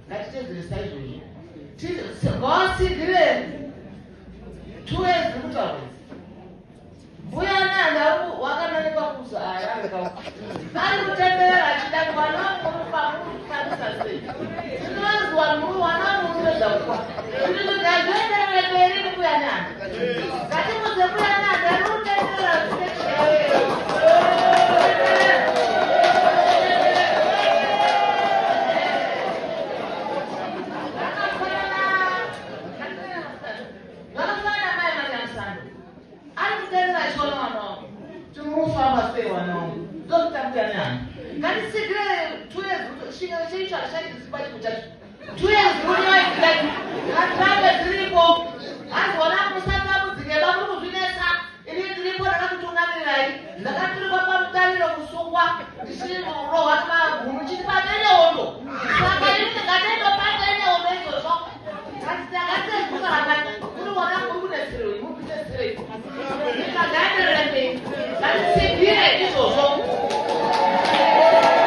Ngatitedzere saizvozvo. Ngawatsigire 2 years dziri kutaura idzi. Mbuya Nehanda wakananikwa kuzo aya ari kutenderera achida kuti vana vangu murikufambisa sei. Zvinonzi vanhu vana vangu murikuedza kufa. Ngazvienderere mberi Mbuya Nehanda. Ngatimudze Mbuya Nehanda ari kutenderera. Zvakafanana mai Manyamusando ari kutenderera achiona vana vangu kuti murikufamba sei, vana vangu. Ndokuita Mbuya Nehanda. Ngatitsigire 2 years cheicho hachaidzipa chipo chacho. 2 years rurivaikudai ngatirambe dziripo. Hanzi wana musatambudzike ba, muri kuzvinetsa. Ini ndiripo, ndakakutungamirirai, ndakaturikwa pamutariro kusungwa.